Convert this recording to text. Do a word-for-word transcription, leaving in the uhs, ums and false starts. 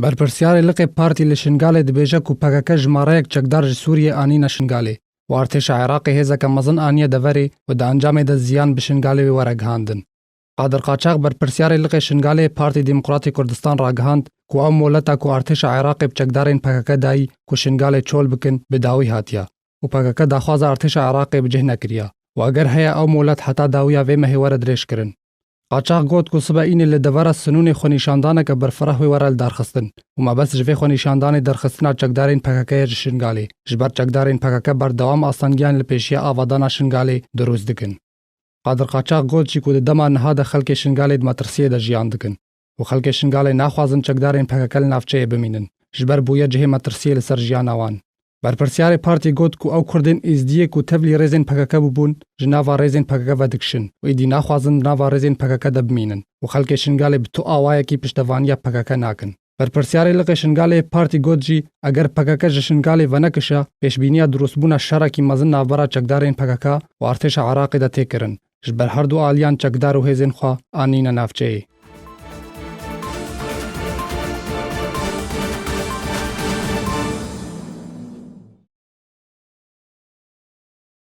Berpirsyarê liqê partî li Şingalê dibêje ku P K K jimareyek çekdar ji Sûriyê anîne Şingalê û artêşa Iraqê hêzeke mezin aniye deverê û di encamê de ziyan bi Şingalê wê were gihandin. Qadir Qaçax, berpirsyarê liqê Şingalê Partî Demokratî Kurdistan ragihand ku ew moleta ku artêşa Iraqê bi çekdarên P K K dayî ku Şingalê çol bikin, bi dawî hatiye û P K K daxwaza artêşa Iraqê bi cih nekiriye û eger heye ew molet heta dawiya vê mehê were dirêjkirin. Qaçax got ku sibe înê li devera Sinûnê xwenîşandaneke berfireh wê were lidarxistin û mebest ji vê xwenîşandanê derxistina çekdarên P K K ye ji Şingalê, ji ber çekdarên P K K berdewam astengiyan li pêşiya avadana Şingalê dirûst dikin. Qadir Qaçax got jî ku di dema niha de xelkê Şingalê di metirsiyê de jiyan dikin û xelkê Şingalê naxwazin çekdarên P K K li navçeyê bimînin, ji ber bûye cihê metirsiyê li ser jiyana wan. Berpirsyarê partî got ku ew Kurdên Êzdiyê ku tevlî rêzên P K K bûbûn, ji nava rêzên P K K vedikişin û êdî naxwazin di nava rêzên P K K de bimînin û xelkê Şingalê bi tu awayekî piştevaniya P K K nakin. Berpirsyarê liqê Şingalê Partî got jî, eger P K K ji Şingalê venekişa, pêşbîniya dirûstbûna şerekî mezin navbera çekdarên P K K û artêşa Iraqê de tê kirin, ji ber her du aliyan çekdar û hêzên xwe anîne navçeyê.